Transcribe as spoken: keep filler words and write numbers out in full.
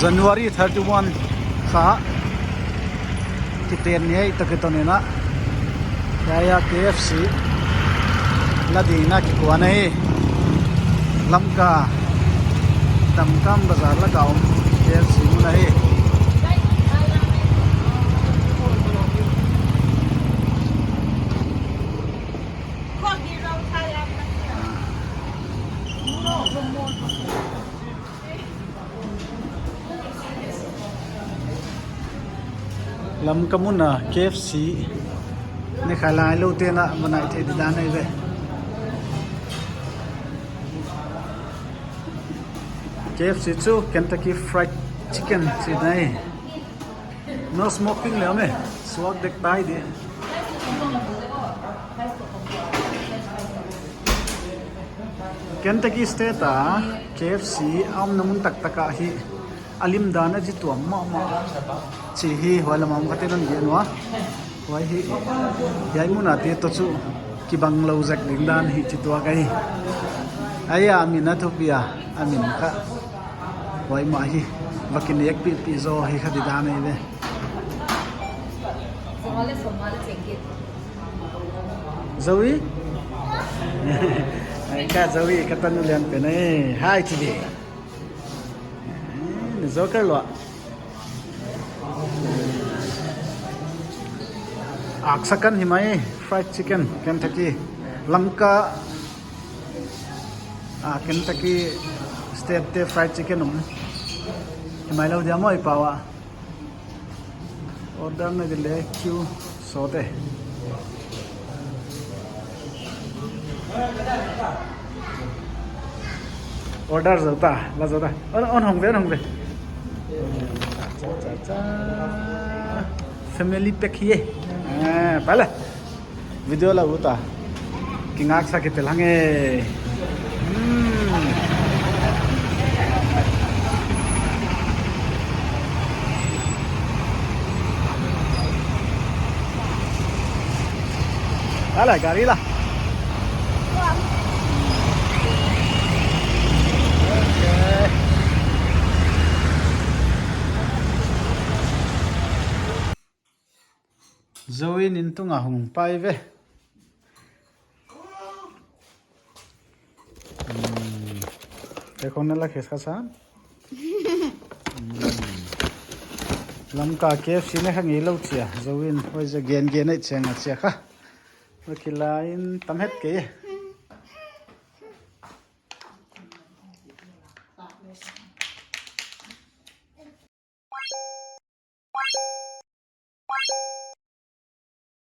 January thirty-one kha kiten ni ei takitaw ni na. Hiai a K F C la ding in kikuan ahi. Lamka Damkam Bazar lak a om K F C mun ahi. Lamka mun a K F C ne kha lai lou te'n va nai thei di dan ahi ve. K F C chu Kentucky Fried Chicken chi ahi. No smoking le om e, suak dek tai di. Kentucky State a K F C a omna mun taktak ah hi a lim dan a chi tuam mahmah chi hi huai lam a om khate'n hon gen ua. Huai hi hiai mun a te toh chu kibang lou zek ding dan hi chi tuak ahi. Hiai a min a thupi a, a min kha huai mah hi va kinekpih pih zaw hi kha di dan ahi ve. Zoe? Ai ka Zoe, ka tanu lian pen e. Hi, Chidi. Ni Joker lua. Aksa kan hi mai, fried chicken, Kentucky. Lamka, ah, Kentucky State te fried chicken om. Hi mai lou dia maw i pau a. Order na di le queue sawt e. Order zou ta, la zou ta. On, on hong ve, on hong ve. Cha, cha, cha. Family pack hi e. Ah, pala. Video la ut a. Kingaksa kei tel hang e. Hmm. Ala, gari la. Okay. Zoe in inn tung a hong pai ve. Hmm. Te khong na la khes kha sa. Hmm. Lamka K F C ne kha ngei lou chia. Zoe in, oi, za gen gen ei cheng a chia kha. Oi, kilai in tam het kei.